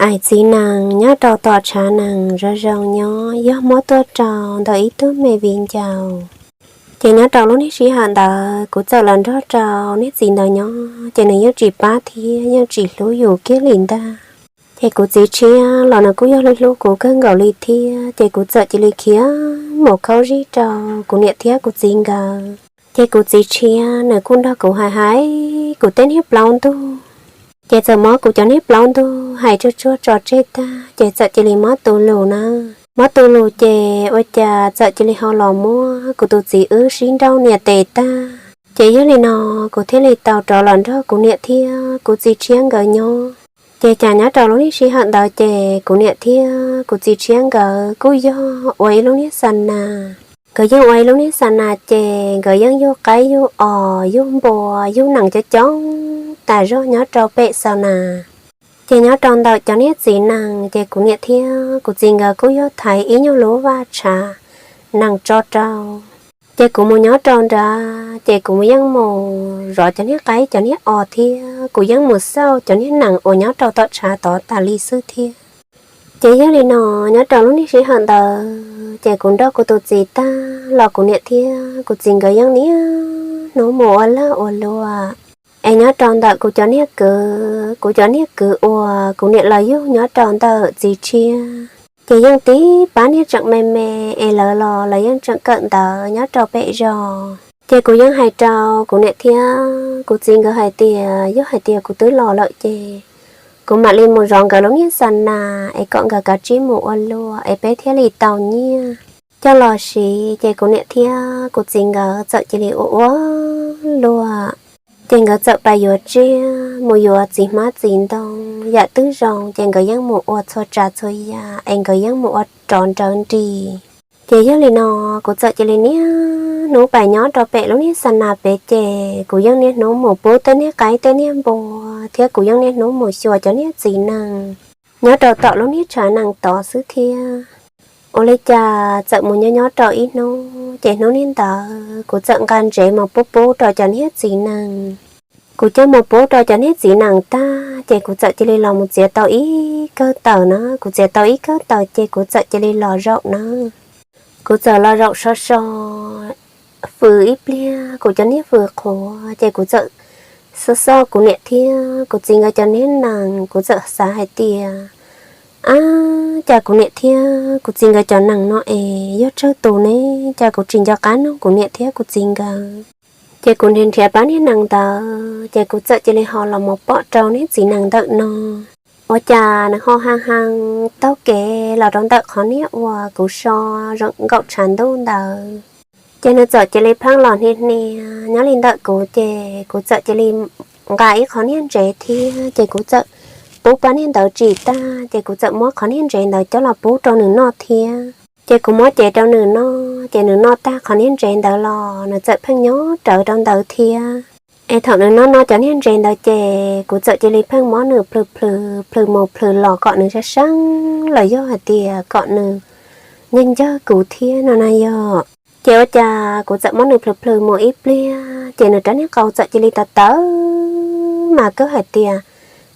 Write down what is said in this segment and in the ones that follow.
Aim txiv nees nyob rau tom tshav nees zoo zoo nyob, yog muab tuaj rau ntawm ib tug me viv ncaus. Ces nyob rau lub niag sij hawm ntawd kuv txawm los nrog rau niag txiv ntawd nyob, ces nws yeej tsis pab thiab yeej tsis hlub yus kiag li ntag. Ces kuv txiv tshiab los nws kuj yog hlub hlub kuv kawg nkaus li thiab, ces kuv txawm cia li khiav mus khaub zib rau kuv niam thiab kuv txiv nkawd. Ces kuv txiv tshiab nws kuj nrog kuv hais hais kuv tej niag plaub ntug, ces txawm muab kuv cov niag plaub ntug hais tsuag tsuag tso tseg tag, ces txawm cia li muab tu lus na. Muab tu lus ces ua cas txawm cia li ho los muab kuv tus txiv wb sib nrauj niam tes tag. Ces yog li no kuv thiaj li tau rov los nrog kuv niam thiab kuv txiv tshiab nkawd nyob. Ces cas nyob rau lub niag sij hawm ntawd ces kuv niam thiab kuv txiv tshiab nkawd kuj yog ua ib lub niag xa nas. Nkawd yeej ua ib lub niag xa nas ces nkawd yeej yug qaib yug os yug npua yug nees coob coob tas zog nyob rau pem xa nas. Ces nyob rau ntawm cov niag txiv nees ces kuv niam thiab kuv txiv nkawd kuj yog thaiv ib nyuag lub vaj tshav nees tso rau. Ces kuv mus nyob rau nrad ces kuv yeej mus zov cov niag qaib cov niag os thiab kuv yeej mus xauj cov niag nees uas nyob rau tom tshav tod tas li xwb thiab. Ces yog li no, nyob rau lub niag sij hawm ntawd ces kuv nrog kuv tus txiv tag los kuv niam thiab kuv txiv nkawd yeej niaj hnub mus ua lag ua luam. Es nyob rau ntawm kuv cov niag kwv, kuv cov niag kwv uas kuv niam los yug nyob rau ntawm txiv tshiab, ces yeej tib pab niag tseem me me, es lawv los lawv yeej tseem kawm ntawv nyob rau pem zos. Ces kuv yeej hais rau kuv niam thiab kuv txiv nkawd hais tias yog hais tias kuv twb los lawm ces kuv mam li mus zov nkawd lub niag xa nas es kom nkawd kav tsij mus ua luam es peb thiaj li tau nyiaj coj los siv. Ces kuv niam thiab kuv txiv nkawd txawm cia li ua ua luam. Ces nkawd txawm pais yuav tsiaj mus yuav txiv hmab txiv ntoo, yam twg zoo ces nkawd yeej mus ua txhua tsav txhua yam es nkawd yeej mus ua rov nrawv nris. Ces yog li no, kuv txawm cia li niaj hnub pais nyob rau pem lub niag xa nas pem ces kuv yeej niaj hnub mus pub tej niag qaib tej niag npua thiab kuv yeej niaj hnub mus xyuas cov niag txiv nees nyob rau tom lub niag tshav nees tod xwb thiab. Ua li cas txawm mus nyob nyob rau ib hnub ces hnub niag ntawd kuv txawm nqa ntsev mus pub pub rau cov niag txiv nees. Kuv coj mus pub rau cov niag txiv nees tag ces kuv txawm cia li los mus txiav tau ib kawg taws na, kuv txiav tau ib kawg taws ces kuv txawm cia li los zaum na. Kuv txawm los zaum so so fws ib pliag kuv cov niag fws qhuav ces kuv txawm xauj xauj kuv niam thiab kuv txiv nkawd cov niag nees, kuv txawm xav hais tias, ab, cas kuv niam thiab kuv txiv nkawd cov nees no es yog tsawg tus ne, cas kuv tsis nco qab nug kuv niam thiab kuv txiv nkawd. Ces kuv nrhiav nrhiav pab niag nees ntawd ces kuv txawm cia li ho los mus pom rau niag txiv nees ntawm no. Ua cas nws ho hee hee taug kev los rau ntawm qhov niag uas kuv so zoo nkaum tshav ntuj ntawd. Ces nws txawm cia li pheej los hnia hnia nyob li ntawm kuv ces kuv txawm cia li nqa ib qhov niag ntsev thiab ces kuv txawm pub pab niag ntawd tsim tag ces kuv txawm muab qhov niag ntsev ntawd coj los pub rau nws noj thiab. Ces kuv muab cev rau nws noj ces nws noj tag qhov niag ntsev ntawd los nws txawm pheej nyob rawv rau ntawd thiab. Es thaum nws noj noj cov niag ntsev ntawd ces kuv txawm cia li pheej muab nws plhws plhws plhws mus plhws los kom nws sab seeb los yog hais tias kom nws ncaig ncawg kuv thiab no na yog. Ces ua cas kuv txawm muab nws plhws plhws mus ib pliag ces nws rab niag qau txawm cia li tawv tawv mas kawg hais tias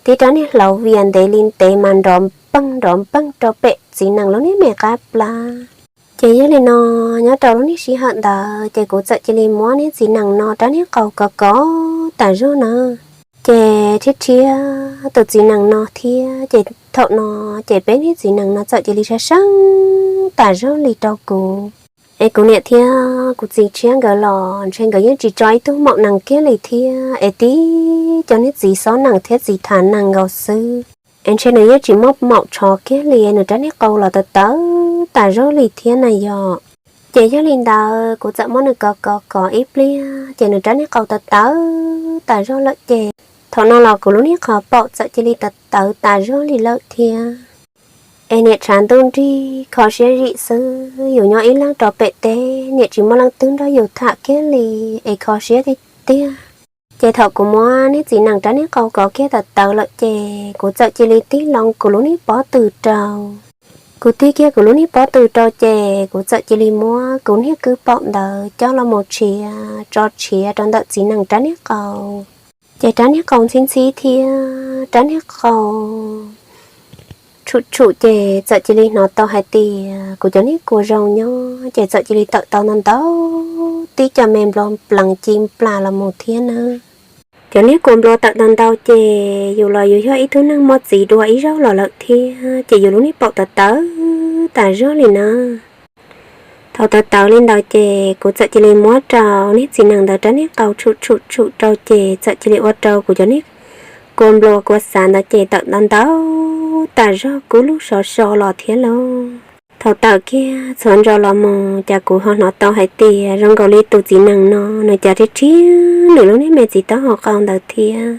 tib rab niag hlav vias ntev li ntev mas nrov npeeg nrov npeeg rau pem txiv nees lub niag me qab plab. Ces yog li no, nyob rau lub niag sij hawm ntawd ces kuv txawm cia li muab niag txiv nees no rab niag qau kov kov tas zog na. Ces thiab thiab tus txiv nees no thiab ces thaum no ces peb niag txiv nees no txawm cia li sab seeb tas zog li rau kuv. Es kuv niam thiab kuv txiv tshiab nkawd los ntshe nkawd yeej tsis tso ib tug maum nees kiag li thiab es tib cov niag txiv xob nees thiab txiv tham nees nkaus xwb. Es ntshe nws yeej tsis muaj maum tshov kiag li, nws rab niag qau los tawv tawv tas zog li thiab na yog. Ces yog li ntawd kuv txawm muab nws kov kov kov ib pliag ces nws rab niag qau tawv tawv tas zog lawm ces thaum no los kuv lub niag qhov paum txawm cia li tawv tawv tas zog li lawm thiab. Es niam tshav ntuj nrig kho siab zim xwb, yus nyob ib leeg rau pem teb niam tsis muaj leej twg nrog yus tham kiag li, es kho siab tiag tiag. Ces thaum kuv muab niag txiv nees rab niag qau kov kiag tawv tawv lawm ces kuv txawm cia li tig loo kuv lub niag pob tw rau. Kuv tig kiag kuv lub niag pob tw rau ces kuv txawm cia li muab kuv niag kwj paum ntawd coj los mus tshiav tso tshiav rau ntawm txiv nees rab niag qau. Ces rab niag qau ntxhib ntxhib thiab rab niag qau tshum tshum ces txawm cia li hnov tau hais tias kuv cov niag kua zoo nyob ces txawm cia li tawm tau ntau ntau tib co me nplo plees ci nplas los mus thiab na. Cov niag kua nplo tawm ntau ntau ces yus los yus yog ib tug neeg muaj txiv dua ib zaug los lawm thiab ces yus lub niag paum tawv tawv tas zog li na. Thaum tawv tawv li ntawd ces kuv txawm cia li muab rau niag txiv nees ntawd rab niag qau tshum tshum tshum rau ces txawm cia li ua rau kuv cov niag kua nplo kua xav ntawd ces tawm ntau ntau tas zog kub lug sov so los thiab lauj. Thaum tawm kiag txhuav ntsos los mus cas kuv ho hnov tau hais tias zoo nkaus li tus txiv nees no nws cas rhiab rhiab nws lub niag me txiv taub hau qau ntawd thiab.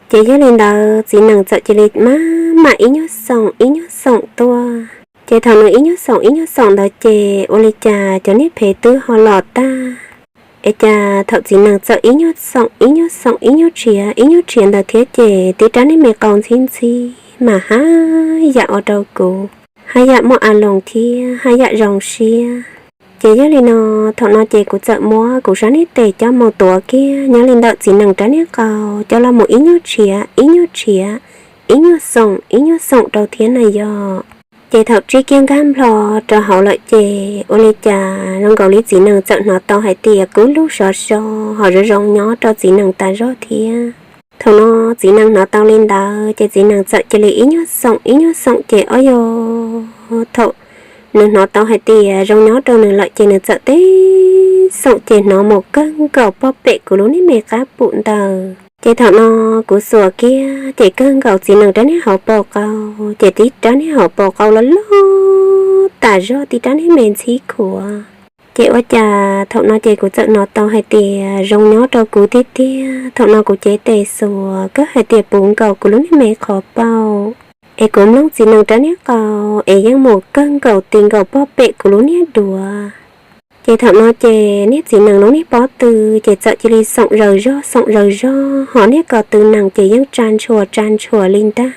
Ces yog li ntawd txiv nees txawm cia li maj mam ib nyuag xoom ib nyuag xoom tuaj. Ces thaum nws ib nyuag xoom ib nyuag xoom ntawd ces ua li cas cov niag phev twb ho los tag. Es cas thaum txiv nees txawm ib nyuag xoom ib nyuag xoom ib nyuag tshiav ib nyuag tshiav ntawd thiab ces tib rab niag me qau ntxhib ntxhib mas haj yam ua rau kuv haj yam muaj a loos thiab haj yam zoo siab. Ces yog li no, thaum no ces kuv txawm muab kuv sab niag tes coj mus tuav kiag nyob li ntawm txiv nees rab niag qau coj los mus ib nyuag tshiav ib nyuag tshiav, ib nyuag xoom ib nyuag xoom rau thiab na yog. Ces thaum tsib kiag nkag nplho rau hauv lawm ces ua li cas zoo nkaus li txiv nees txawm hnov tau hais tias kub lug sov so ho zoo zoo nyob rau txiv nees tas zog thiab. Thaum no txiv nees hnov tau li ntawd ces txiv nees txawm cia li ib nyuag xoom ib nyuag xoom ces ob yog thaum nws hnov tau hais tias zoo nyob rau nws lawm ces nws txawm tib xoom ces hnov mus kawg nkaus pog pem kuv lub niag me qab pum ntawd. Ces thaum no kuv xuas kiag ces kawg nkaus txiv nees rab niag hauv paus qau, ces tib rab niag hauv paus qau loj loj tas zog tib rab niag me ntxhib khuav. Ces ua cas thaum no ces kuv txawm hnov tau hais tias zoo nyob rau kuv tiag tiag. Thaum no kuv cev tes xuas kawg hais tias puv nkaus kuv lub niag me qhov paum, es kuv mloog txiv nees rab niag qau es yeej mus kawg nkaus ti nkaus pog pem kuv lub niag duav. Ces thaum no ces niag txiv nees lub niag pob tw ces txawm cia li xoom zaws zog xoom zaws zog ho niag ko tw nees ces yeej tsa ntshua tsa ntshua li ntag.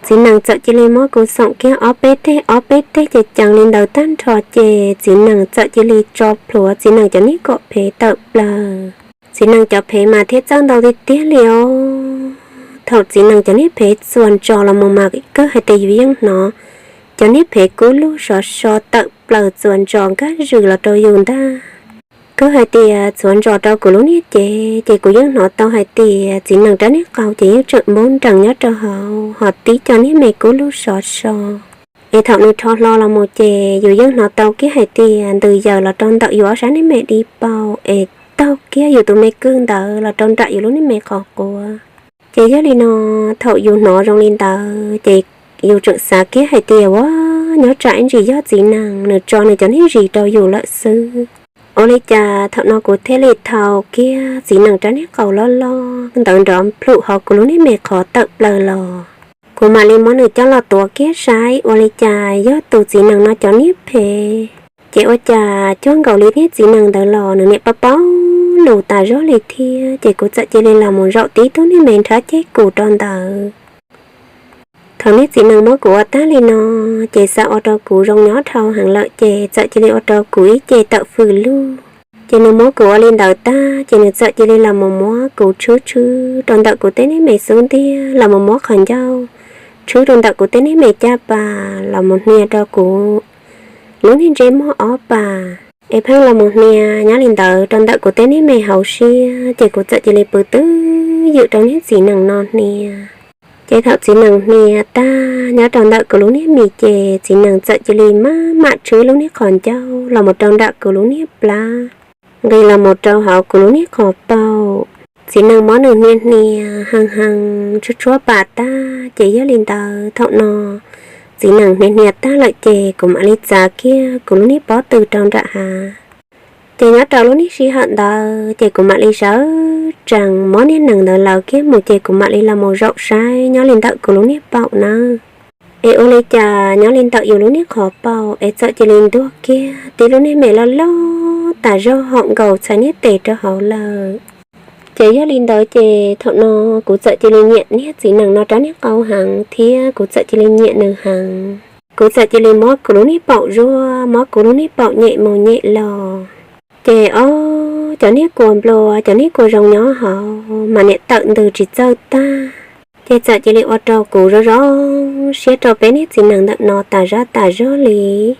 Txiv nees txawm cia li muab kuv xoom kiag ob peb teg ob peb teg ces ceev li ntawd tag nrho ces txiv nees txawm cia li tso plhuav txiv nees cov niag kom phev tawm plaws. Txiv nees cov phev mas thiaj txawj ntau tiag tiag li os. Thaum txiv nees cov niag phev txuas ntsos los mus mas kawg hais tias yus yeej hnov cov niag phev kub lug sov so tawm plaws txuas ntsos nkag zws los rau yus ntag. Kawg hais tias txuas ntsos rau kuv lub niag cev ces kuv yeej hnov tau hais tias txiv nees rab niag qau ces yeej tseem npub nrees nyob rau hauv ho tib co niag me kub lug sov so. Es thaum nws rho hlo los mus ces yus yeej hnov tau kiag hais tias ntws yaws los rau ntawm yus ob sab niag me di paum es taug kiag yus tus me kwj ntawd los rau nram yus lub niag me qhov quav. Ces yog li no, thaum yus hnov zoo li ntawd ces yus tseem xav kiag hais tias ua nyob tsam ib ntsis yog txiv nees nws tso nws cov niag zis rau yus lawm xwb. Ua li cas thaum no kuv thiaj li thau kiag txiv nees rab niag qau loj loj ntawd nrov plhum hauv kuv lub niag me qhov tawm plaws los. Kuv mam li muab nws coj los tuav kiag saib ua li cas yog tus txiv nees no cov niag phev. Ces ua cas cuag nkaus li niag txiv nees ntawd los nws niam paub paub lus tas zog li thiab ces kuv txawm cia li los mus zaum tib tug niag me nrhab ceg kus rau ntawd. Thaum niag txiv nees muab kuv ua tag li no ces xav ua rau kuv zoo nyob dhau heev lawm ces txawm cia li ua rau kuv ib ce tawm fws lug. Ces nws muab kuv ua li ntawd tag ces nws txawm cia li los mus muab kuv tshwb tshwb rau ntawm kuv tej niag me xub ntiag los mus muab qhov ncauj tshwb rau ntawm kuv tej niag me caj pas los mus hnia rau kuv lub niag ntsej muag ob pas, es pheej los mus hnia nyob li ntawd rau ntawm kuv tej niag me hauv siab ces kuv txawm cia li pw twj ywm rau niag txiv nees no hnia. Ces thaum txiv nees hnia tag nyob rau ntawm kuv lub niag mis ces txiv nees txawm cia li maj mam tshwb lub niag qhov ncauj los mus rau nram kuv lub niag plab, nqis los mus rau hauv kuv lub niag qhov paum. Txiv nees muab nws hnia hnia hees hees tshuab tshuab pas tag ces yog li ntawd thaum no txiv nees hnia hnia tag lawm ces kuv mam li txav kiag kuv lub niag pob tw rau nram hav. Ces nyob rau lub niag sij hawm ntawd ces kuv mam li sawv tsees muab niag nees ntawd laws kiag mus ces kuv mam li los mus zaum saib nyob li ntawm kuv lub niag paum nawb. Es ua li cas nyob li ntawm yus lub niag qhov paum es txawm cia li ntuag kiag tib lub niag me loj loj tas zog haum nkaus txhais niag tes rau hauv lawm. Ces yog li ntawd ces thaum no kuv txawm cia li nyiam niag txiv nees no rab niag qau heev thiab kuv txawm cia li nyiam nws heev. Kuv txawm cia li muab kuv lub niag paum zuaj, muab kuv lub niag paum nyem mus nyem los. Ces ob cov niag kua nplua, cov niag kua zoo nyob hauv mas niam tawm ntws tsis txawj tag. Ces txawm cia li ua rau kuv zoo zoo siab rau peb niag txiv nees ntawm no tas zaj tas zog li.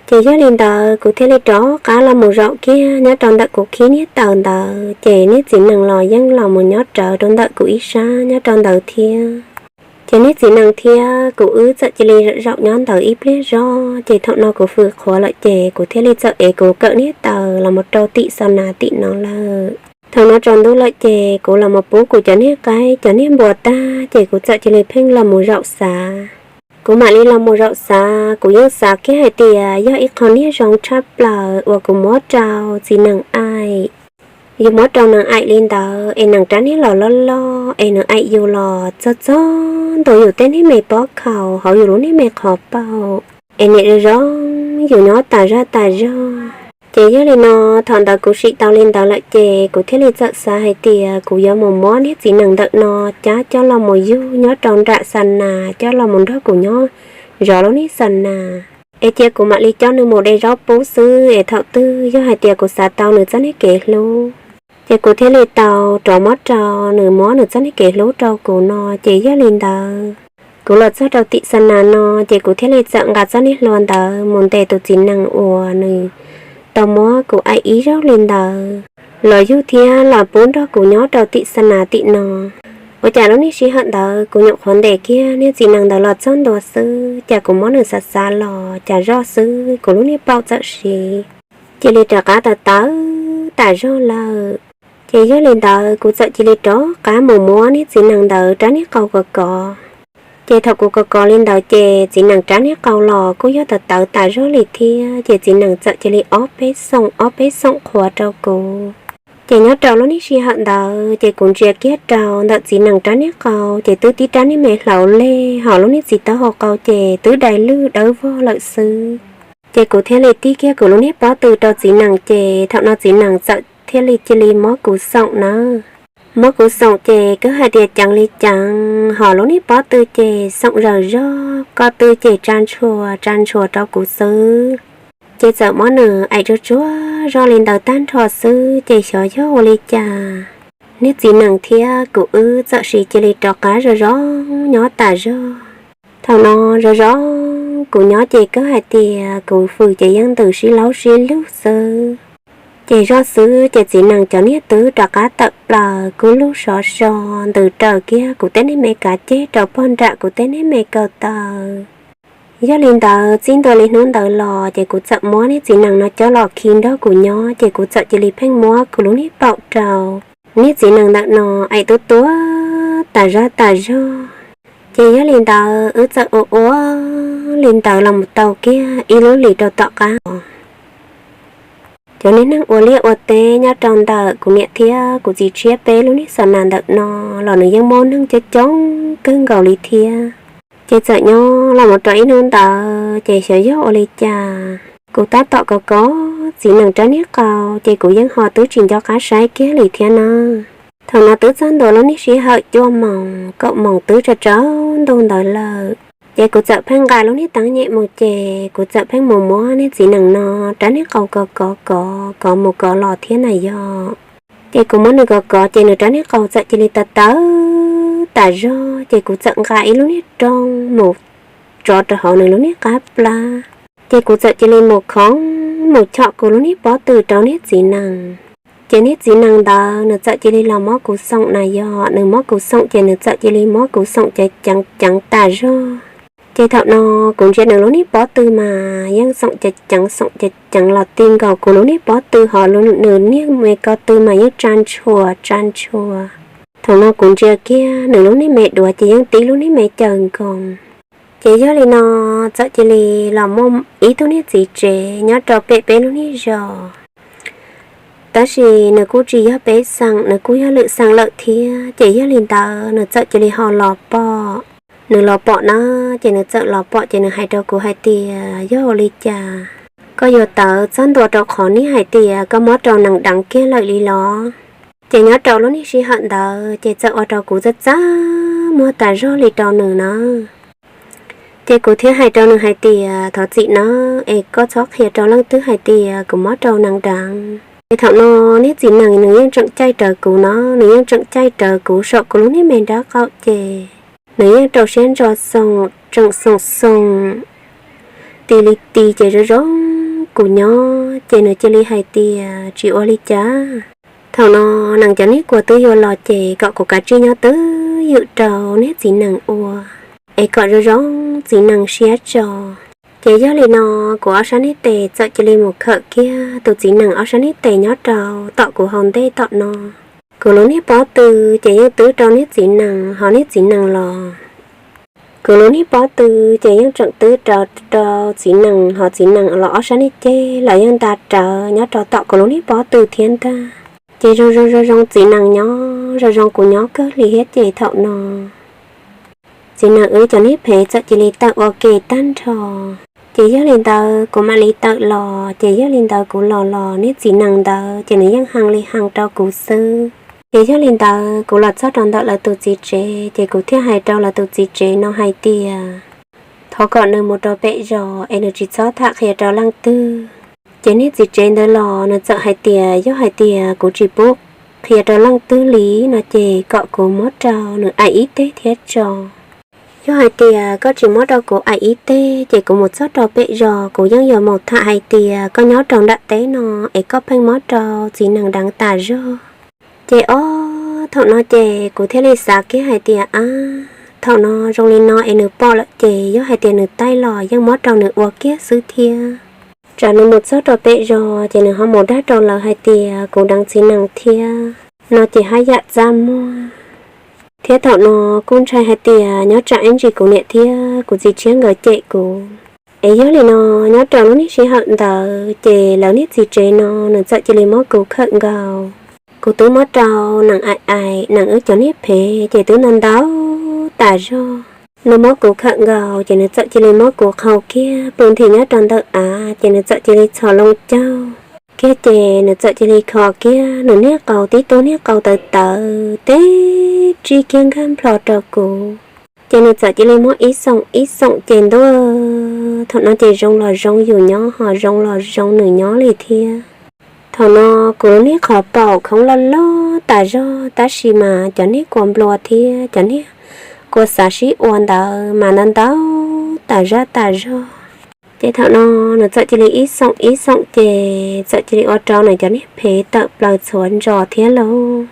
Ces yog li ntawd kuv thiaj li rov qab los mus zaum kiag nyob rau ntawm kuv khib niag taws ntawd, ces niag txiv nees los yeej los mus nyob rawv rau ntawm kuv ib sab nyob rau ntawd thiab. Ces niag txiv nees thiab kuv wb txawm cia li zaum zaum nyob ntawd ib pliag zog, ces thaum no kuv fws qhuav lawm ces kuv thiaj li txawm ev kuv kawm niag taws los mus rau tim xa nas tim no lawm. Thaum no tsaus ntuj lawm ces kuv los mus pub kuv cov niag qaib cov niag npua tag ces kuv txawm cia li pheej los mus zaum xav. Kuv mam li los mus zaum xav, kuv yeej xav kiag hais tias yog ib qho niag zoo tshaj plaws uas kuv muab rau txiv nees aim. Yus muab rau nees aim li ntawd es nees rab niag los loj loj es nws aim yus los txog txog ntua yus tej niag me pob khaus hauv yus lub niag me qhov paum, es niam zoo zoo yus nyob tas zaj tas zog. Ces yog li no, thaum ntawd kuv sim tau li ntawd lawm ces kuv thiaj li txawm xav hais tias kuv yuav mus muab niag txiv nees ntawm no cab coj los mus yug nyob rau nram xa nas coj los mus nrog kuv nyob zov lub niag xa nas. Es cia kuv mam li coj nws mus de zaub pub xwb es thaum twg yog hais tias kuv xav tau nws txoj niag kev hlub, ces kuv thiaj li tau rov muab rau nws, muab nws txoj niag kev hlub rau kuv no. Ces yog li ntawd, kuv los txog rau tim xa nas no ces kuv thiaj li txawm nqa txoj niag hlua ntawd mus ntes tus txiv nees uas nws tau muab kuv aim ib zaug li ntawd los yug thiab los pub nrog kuv nyob rau tim xa nas tim no. Ua cas lub niag sij hawm ntawd kuv nyuam qhuav ntes kiag niag txiv nees ntawd los txog ntua xwb, cas kuv muab nws xav xav los cas zoj xwb kuv lub niag paum txawm siv cia li rov qab tawv tawv tas zog lawm. Ces yog li ntawd kuv txawm cia li rov qab mus muab niag txiv nees ntawd rab niag qau kov kov. Ces thaum kuv kov kov li ntawd ces txiv nees rab niag qau los kuj yog tawv tawv tas zog li thiab, ces txiv nees txawm cia li ob peb xoom ob peb xoom qhuav rau kuv. Ces nyob rau lub niag sij hawm ntawd ces kuv ntsia kiag rau ntawm txiv nees rab niag qau ces twb tib rab niag me hlaus lej hos lub niag txiv taub hau qau ces twb dai lwj dawb vog lawm xwb. Ces kuv thiaj li tig kiag kuv lub niag pob tw rau txiv nees, ces thaum no txiv nees txawm thiaj li cia li muab kuv xoom nawb. Muab kuv xoom ces kawg hais tias ceev li ceev hos lub niag pob tw ces xoom zawm zog, ko tw ces tsa ntshua tsa ntshua rau kuv xwb. Ces txawm muab nws aim tsuag tsuag zoj li ntawd tag nrho xwb ces xyov yog ua li cas, niag txiv nees thiab kuv wb txawm sis cia li rov qab zoo zoo nyob tas zog. Thaum no zoo zoo kuv nyob ces kawg hais tias kuv fws ces yeej ntws sib laub sib lug xwb. Ces zoj xwb ces txiv nees cov niag twb rov qab tawm plaws kub lug sov so, ntws raws kiag kuv tej niag me kav ceg rau pog nram kuv tej niag me kaw taw. Yog li ntawd txij ntua li hnub ntawd los ces kuv txawm muab niag txiv nees no coj los khi nrog kuv nyob, ces kuv txawm cia li pheej muab kuv lub niag paum rau niag txiv nees ntawm no aim tuab tuab tas zog tas zog. Ces yog li ntawd wb txawm ua ua li ntawd los mus tau kiag ib lub hlis rau tom qab os. Cov niag neeg ua liaj ua teb nyob rau ntawm kuv niam thiab kuv txiv tshiab peb lub niag xa nas ntawm no los nws yeej muaj neeg coob coob kawg nkaus li thiab. Ces txawm nyob los mus rau ib hnub ntawd ces xyov yog ua li cas, kuv tab tom kov kov txiv nees rab niag qau, ces kuv yeej ho twb tsis nco qab saib kiag li thiab na. Thaum no twb txog ntua lub niag sij hawm cuaj moos kaum moos twb tsaus ntuj ntawd lawm. Ces kuv txawm pheej nqa lub niag teeb nyem mus, ces kuv txawm pheej mus muab niag txiv nees no rab niag qau kov kov kov kov mus kov los thiab na yog. Ces kuv muab nws kov kov ces nws rab niag qau txawm cia li tawv tawv tas zog, ces kuv txawm nqa ib lub niag rooj mus tso rau hauv nws lub niag qab plab. Ces kuv txawm cia li mus khoov mus chom kuv lub niag pob tw rau niag txiv nees. Ces niag txiv nees ntawd nws txawm cia li los muab kuv xoom na yog, nws muab kuv xoom ces nws txawm cia li muab kuv xoom ceev ceev ceev tas zog. Ces thaum no kuv ntsia nws lub niag pob tw mas yeej xoom ceev ceev xoom ceev ceev los ti nkaus kuv lub niag pob tw hos nws niag me ko tw mas yeej tsa ntshua tsa ntshua. Thaum no kuv ntsia kiag nws lub niag me duav ces yeej tib lub niag me caws nkoos. Ces yog li no txawm cia li los muaj ib tug niag txiv tsev nyob rau pem peb lub niag zos. Tab sis nws kuj tsis yog peb xeem, nws kuj yog lwm xeem lawm thiab. Ces yog li ntawd nws txawm cia li ho los pom. Nws los pom na, ces nws txawm los pom ces nws hais rau kuv hais tias, yog ua li cas koj yuav tawv txog ntua rau qhov niag hais tias koj muab rau nees deev kiag lawm li los? Ces nyob rau lub niag sij hawm ntawd ces txawm ua rau kuv txaj txaj muag tas zog li rau nws na. Ces kuv thiaj hais rau nws hais tias, thov txim na, es koj txhob qhia rau leej twg hais tias kuv muab rau nees deev. Ces thaum no niag txiv nees nws yeej tseem caij rawv kuv no, nws yeej tseem caij rawv kuv saum kuv lub niag me nrab qaum ces Nws yeej rau siab ntso xoo, tseem xoo xoo ti li ti ces zoo zoo kuv nyob ces nws cia li hais tias tsis ua li cas. Thaum no nees cov niag kua twb yuav los ces kom kuv kav tsij nyob twj ywm rau niag txiv nees ua, es kom zoo zoo txiv nees siab tso. Ces yog li no kuv ob sab niag tes txawm cia li mus khawm kiag tus txiv nees ob sab niag tes nyob rau tom kuv hauv ntej tom no. Kuv lub niag pob tw ces yeej twb rau niag txiv nees, ho niag txiv nees los kuv lub niag pob tw ces yeej tseem twb rau, rau txiv nees, ho txiv nees los ob sab niag ceg los yeej nta rawv nyob rau tom kuv lub niag pob tw thiab ntag. Ces zoo zoo zoo zoo txiv nees nyob, zoo zoo kuv nyob kawg li thiab ces thaum no txiv nees wb cov niag phev txawm cia li tawm ua ke tag nrho. Ces yog li ntawd kuv mam li tawm los, ces yog li ntawd kuv los los niag txiv nees ntawd ces nws yeej hee li hee rau kuv xwb. Ces yog li ntawd kuv los txog rau ntawm lawv tus txiv tsev ces kuv thiaj hais rau lawv tus txiv tsev no hais tias thov kom nws mus rau pem zos es nws tsis txhob tham qhia rau leej twg. Ces niag txiv tsev ntawd los nws txawm hais tias yog hais tias kuv tsis pub qhia rau leej twg li no ces kom kuv muab rau nws aim ib teg thiab tso. Yog hais tias koj tsis muab rau kuv aim ib teg ces kuv mus txog rau pem zos kuv yeej yuav mus tham hais tias koj nyob rau nram teb no es koj pheej muab rau txiv nees deev tas zog. Ces ob thaum no ces kuv thiaj li xav kiag hais tias ab, thaum no zoo li no es nws pom lawm ces yog hais tias nws taij los yeej muab rau nws ua kiag xwb thiab. Tsam nws mus txog rau pem zos ces nws ho mus dag rau lawv hais tias kuv deev txiv nees thiab no ces haj yam txaj muag. Thiab thaum no kuj ntshai hais tias nyob tsam ib ntsis kuv niam thiab kuv txiv tshiab nkawd cem kuv. Es yog li no nyob rau lub niag sij hawm ntawd ces lawv niag txiv tsev no nws txawm cia li muab kuv khawm nkaus. Kuv twb muab rau nees aim aim, nees wb cov niag phev ces twb ntau ntau tas zog. Nws muab kuv khawm nkaus ces nws txawm cia li muab kuv qhau kiag pw nthi nyob rau ntawm av ces nws txawm cia li txhos loo caug kiag ces nws txawm cia li kho kiag nws niag qau tib tug niag qau tawv tawv teb tsib kiag nkag nplho rau kuv. Ces nws txawm cia li muab ib xoom ib xoom ces ntuj, thaum no ces zoo los zoo yus nyob ho zoo los zoo nws nyob li thiab. Thaum no kuv lub niag qhov paum khoov loj loj tas zog tab sis mas cov niag kua nplua thiab cov niag kua xav sib ua ntawd mas ntau ntau tas zaj tas zog. Ces thaum no nws txawm cia li ib xoom ib xoom ces txawm cia li ua rau nws cov niag phev tawm plaws txhua ntsos thiab lauj.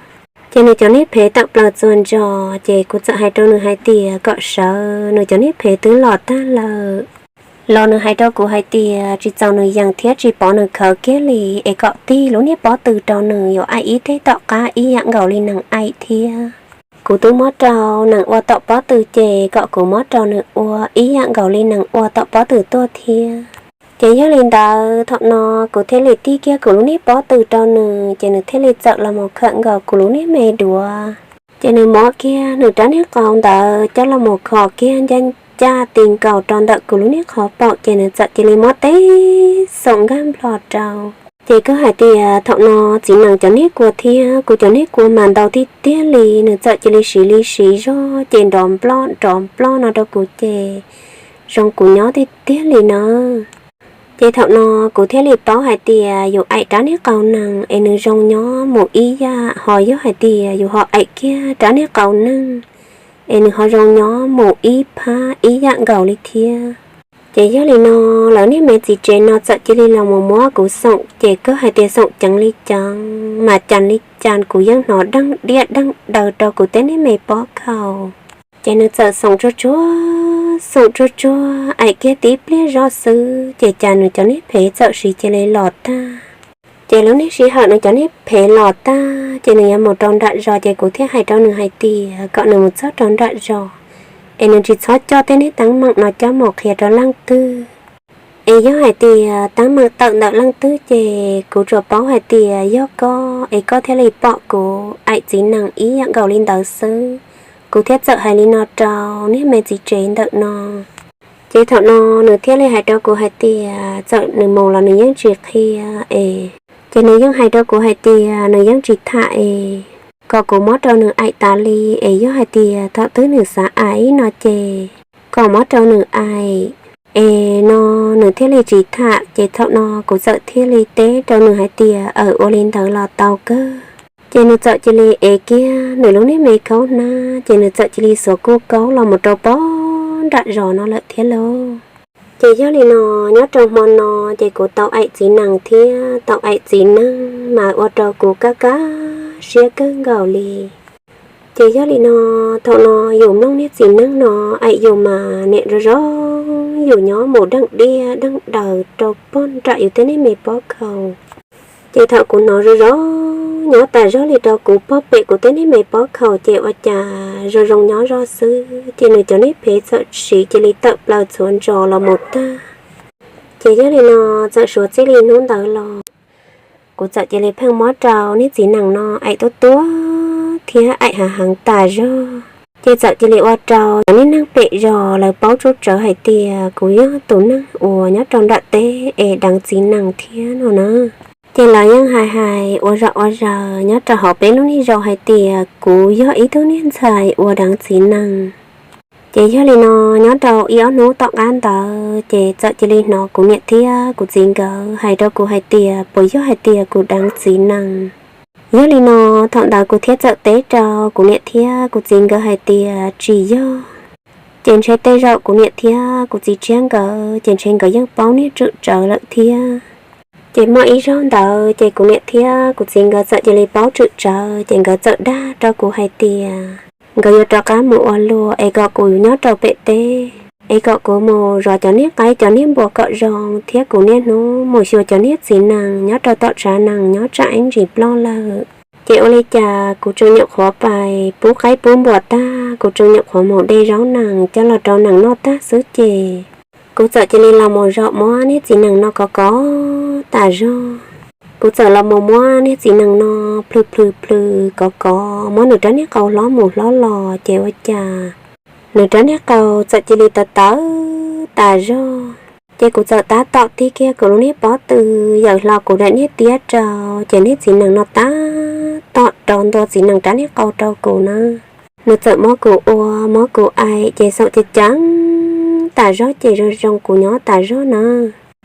Ces nws cov niag phev tawm plaws txhua ntsos ces kuv txawm hais rau nws hais tias kom sawv, nws cov niag phev twb los tag lawm. Los nws hais rau kuv hais tias tsis txaus nws yees thiab tsis pov nws khawv kiag li es kom tig lub niag pob tw rau nws yuav aim ib teg tom qab ib yam nkaus li nees aim thiab. Kuv twb muab rau nees ua tom pob tw ces kom kuv muab rau nws ua ib yam nkaus li nees ua tom pob tw tuaj thiab. Ces yog li ntawd thaum no kuv thiaj li tig kiag kuv lub niag pob tw rau nws ces nws thiaj li txawm los mus khawm nkaus kuv lub niag me duav. Ces nws muab kiag nws rab niag qau ntawd coj los mus kho kiag ncaj ncaj ti nkaus rau ntawm kuv lub niag qhov paum ces nws txawm cia li muab teb xoom nkag nplho rau. Ces koj hais tias thaum no txiv nees cov niag kua thiab kuv cov niag kua mas ntau tiag tiag li, nws txawm cia li siv li siv zog ces nrov nploj nrov nploj no rau kuv ces zoo kuv nyob tiag tiag li na. Ces thaum no kuv thiaj li paub hais tias yus aim rab niag qau nees es nws zoo nyob mus ib yam, ho yog hais tias yus ho aim kiag rab niag qau nees es nws ho zoo nyob mus ib phab ib yam nkaus li thiab. Ces yog li no lawv niag me txiv tsev no txawm cia li los mus muab kuv xoom ces koj hais tias xoom ceev li ceev mas cas li cas kuv yeej hnov deej diaj deej daws rau kuv tej niag me pob khau. Ces nws txawm xoom tsuag tsuag xoom tsuag tsuag aim kiag tib pliag zoj xwb ces cas nws cov niag phev txawm siv cia li los tag. Ces lub niag sij hawm nws cov niag phev los tag ces nws yuav mus rau nram zos ces kuv thiaj hais rau nws hais tias kom nws mus txog rau nram zos es nws tsis txhob coj tej niag teeb meem no coj mus qhia rau leej twg. Es yog hais tias teeb meem tawm ntawm leej twg ces kuv tsuas paub hais tias yog koj es koj thiaj li pom kuv aim txiv nees ib yam nkaus li ntawd xwb. Kuv thiaj txawm hais li no rau niag me txiv tsev ntawm no. Ces thaum no nws thiaj li hais rau kuv hais tias txawm nws mus los nws yeej tsis qhia es, ces nws yeej hais rau kuv hais tias nws yeej tsis tham es kom kuv muab rau nws aim tas li es yog hais tias thaum twg nws xav aim no ces kom muab rau nws aim es no nws thiaj li tsis tham. Ces thaum no kuv txawm thiaj li teb rau nws hais tias aw, ua li ntawd los tau kawg. Ces nws txawm cia li ev kiag nws lub niag me khaub hnab, ces nws txawm cia li xuas kuj kaub los mus rau pog nram zos no lawm thiab lauj. Ces yog li no, nyob rau hmo no ces kuv tau aim txiv nees thiab tau aim txiv neej mas ua rau kuv kaj kaj siab kawg nkaus li. Ces yog li no, thaum no yus mloog niag txiv neej no aim yus mas niam zoo zoo, yus nyob mus deej diaj deej daws rau pog nram yus tej niag me pob khaus. Ces thaum kuv hnov zoo zoo nyob tas zog li rau kuv pog pem kuv tej niag me pob khaus ces ua cas zoo zoo nyob zoj xwb ces nws cov niag phev txawm siv cia li tawm plaws txhuav ntsos los mus tag. Ces yog li no, txawm suav txij li hnub ntawd los kuv txawm cia li pheej muab rau niag txiv nees no aim tuab tuab thiab aim hav heev tas zog. Ces txawm cia li ua rau cov niag neeg pem zos lawv paub tsuj tsawv hais tias kuv yog tus neeg uas nyob rau nram teb es deev txiv nees thiab no na. Ces lawv yeej hais hais ua zom ua zaws nyob rau hauv peb lub niag zos hais tias kuv yog ib tug niag ntxhais uas deev txiv nees. Ces yog li no, nyob rau ib ob hnub tom qab ntawd ces txawm cia li hnov kuv niam thiab kuv txiv nkawd hais rau kuv hais tias puas yog hais tias kuv deev txiv nees. Yog li no, thaum ntawd kuv thiaj txawm teb rau kuv niam thiab kuv txiv nkawd hais tias tsis yog. Ces ntshe tej zaum kuv niam thiab kuv txiv tshiab nkawd ces ntshe nkawd yeej paub niag tswm tsawv lawm thiab. Ces muaj ib zaug ntawd ces kuv niam thiab kuv txiv nkawd txawm cia li paub tswm tsawv ces nkawd txawm dag rau kuv hais tias nkawd yuav rov qab mus ua luam es kom kuv nyob rau pem teb, es kom kuv mus zov cov niag qaib cov niag npua kom zoo thiab kuv niaj hnub mus xyuas cov niag txiv nees nyob rau tom tshav nees nyob tsam ib ntsis ploj lawm. Ces ua li cas kuv tseem nyuam qhuav pais pub qaib pub npua tag, kuv tseem nyuam qhuav mus de zaub nees coj los rau nees noj tag xwb ces kuv txawm cia li los mus zaum muab niag txiv nees no kov kov tas zog. Kuv txawm los mus muab niag txiv nees no plhws plhws plhws kov kov muab nws rab niag qau hlob mus hlob los ces ua cas nws rab niag qau txawm cia li tawv tawv tas zog. Ces kuv txawm tab tom tig kiag kuv lub niag pob tw yawm hlo kuv daim niag tiab rau, ces niag txiv nees no tab tom rau ntua txiv nees rab niag qau rau kuv na. Nws txawm muab kuv ua muab kuv aim ces xaum ceev ceev tas zog ces zoo zoo kuv nyob tas zog na.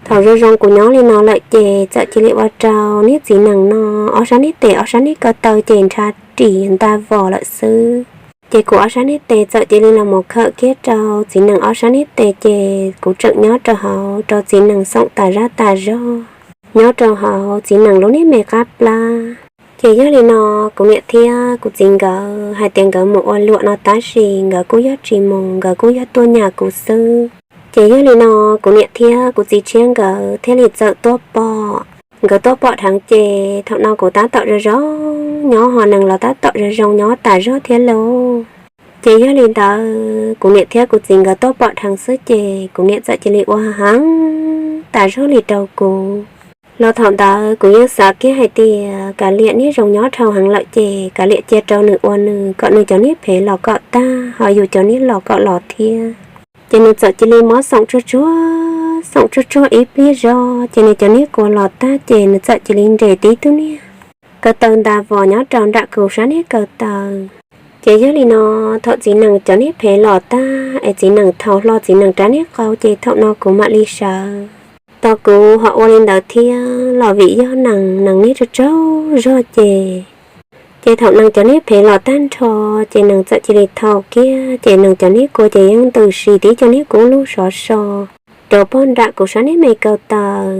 Thaum zoo zoo kuv nyob li no lawm ces txawm cia li ua rau niag txiv nees no ob sab niag tes ob sab niag ko taw ces nrhav ris nta vos lawm xwb. Ces kuv ob sab niag tes txawm cia li los mus khawm kiag rau txiv nees ob sab niag tes ces kuv tseem nyob rau hauv rau txiv nees xoom tas zab tas zog nyob rau hauv txiv nees lub niag me qab plab. Ces yog li no, kuv niam thiab kuv txiv nkawd hais tias nkawd mus ua luam no tab sis nkawd kuj yog tsis mus, nkawd kuj yog tuaj nyas kuv xwb. Ces yog li no, kuv niam thiab kuv txiv tshiab nkawd thiaj li txawm tuaj pom. Nkawd tuaj pom dheev ces thaum no kuv tab tom zoo zoo nyob ho nees los tab tom zoo zoo nyob tas zog thiab lauj. Ces yog li ntawd kuv niam thiab kuv txiv nkawd tuaj pom dheev xwb ces kuv niam txawm cia li ua heev tas zog li rau kuv. Los thaum ntawd kuv yeej xav kiag hais tias kav liam niag zoo nyob dhau heev lawm ces kav liam cia rau nws ua nws kom nws cov niag phem los kom tag ho yus cov niag los kom los thiab. Ces nws txawm cia li muab xoom tsuag tsuag, xoom tsuag tsuag ib pliag zog ces nws cov niag kua los tag ces nws txawm cia li nres tib tug niag ko taw nta vos nyob rau nram kuv sab niag ko taw. Ces yog li no, thaum txiv nees cov niag phem los tag es txiv nees thaum hlo txiv nees rab niag qau ces thaum no kuv mam li sawv. Tos kuv ho ua li ntawd thiab los vim yog nees, nees niag tsaug tsaug zog ces, ces thaum nees cov niag phem los tag nrho ces nees txawm cia li thaum kiag ces nees cov niag kua ces yeej ntws si tib cov niag kub lug sov so rau pog nram kuv sab niag me ko taw.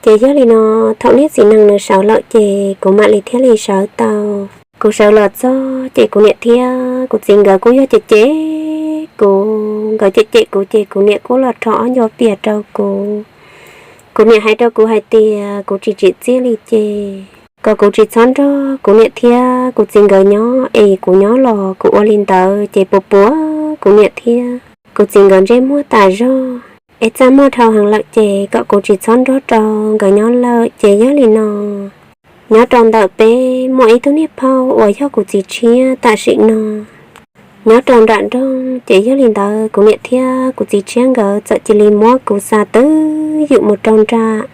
Ces yog li no, thaum niag txiv nees nws sawv lawm ces kuv mam li thiaj li sawv tau. Kuv sawv los txog ces kuv niam thiab kuv txiv nkawd kuj yog cem cem kuv, nkawd cem cem kuv ces kuv niam kuj los rho ob ncua pias rau kuv. Kuv niam hais rau kuv hais tias kuv tsis tsim txiaj li ces kom kuv tsis txhob nrog kuv niam thiab kuv txiv nkawd nyob es kuv nyob los kuv ua li ntawd ces puas puas kuv niam thiab kuv txiv nkawd ntsej muag tas zog. Es txaj muag dhau heev lawm ces kom kuv tsis txhob nrog rau nkawd nyob lawm ces yog li no. Nyob rau ntawm peb muaj ib tug niag phauj uas yog kuv txiv tshiab tam sim no nyob rau nram nroog ces yog li ntawd kuv niam thiab kuv txiv tshiab nkawd txawm cia li muab kuv xa twb ywm mus rau nram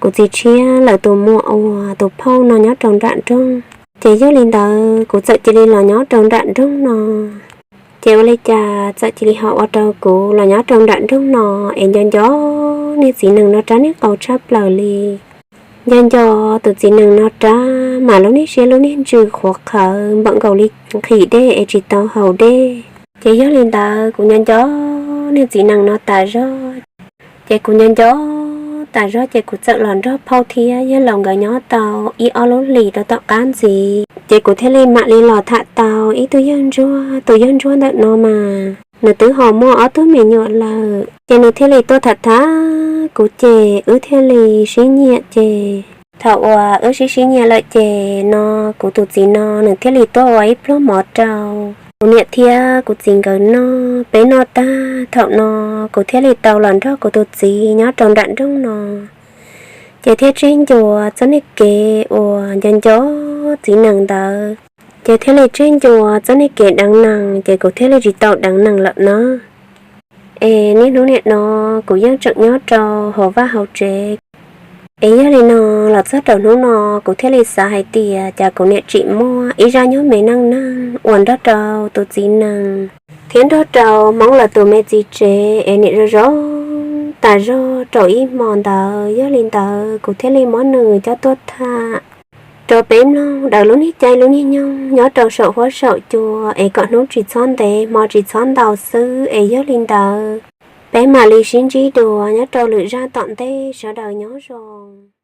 kuv txiv tshiab lawv tus muam uas tus phauj no nyob rau nram nroog. Ces yog li ntawd kuv txawm cia li los nyob rau nram nroog no. Ces ua li cas txawm cia li ho ua rau kuv los nyob rau nram nroog no es nco nco niag txiv nees no rab niag qau tshaj plaws li. Nco nco tus txiv nees no rab mas lub niag siab lub niag ntsws qhuav qhawv npaum nkaus li nqhis dej es tsis tau haus dej. Ces yog li ntawd kuv nco nco niag txiv nees no tas zog, ces kuv nco nco tas zog ces kuv txawm los nrog phauj thiab yawg laus nkawd nyob tau ib ob lub hlis rau tom qab ntxiv ces kuv thiaj li mam li los tham tau ib tug yawg ntsuag. Tus yawg ntsuag ntawm no mas nws twb ho muaj ob tug me nyuam lawm ces nws thiaj li tuaj tham tham kuv ces wb thiaj li sib nyiam ces thaum uas wb sib sib nyiam lawm ces no kuv tus txiv no nws thiaj li tuaj ua ib pluag mov rau kuv niam thiab kuv txiv nkawd noj. Peb noj tag thaum no kuv thiaj li tau los nrog kuv tus txiv nyob rau nram nroog no ces thiaj tseg ncua txoj niag kev uas nco nco txiv nees ntawd, ces thiaj li tseg ncua txoj niag kev deev nees ces kuv thiaj li tsis tau deev nees lawm na. Es niaj hnub niam no kuv yeej tseem nyob rau hauv vaj hauv tsev. Es yog li no los txog rau hnub no kuv thiaj li xav hais tias cas kuv niam tsim muaj ib zaj nyob me neej neeg uas nrog rau tus txiv nees thiab nrog rau Hmoob lawv tus me txiv tsev es niam zoo zoo tas zog rau ib hmo ntawd. Yog li ntawd kuv thiaj li muab nws coj tuaj tham rau peb mloog daws lub niag caij lub niag nyoog nyob rau saum huab saum cua es kom hnub tsis txhob ntev hmo tsis txhob ntau xwb. Es yog li ntawd peb mam li sib ntsib dua nyob rau lwm zaj tom ntej, sawv daws nyob zoo.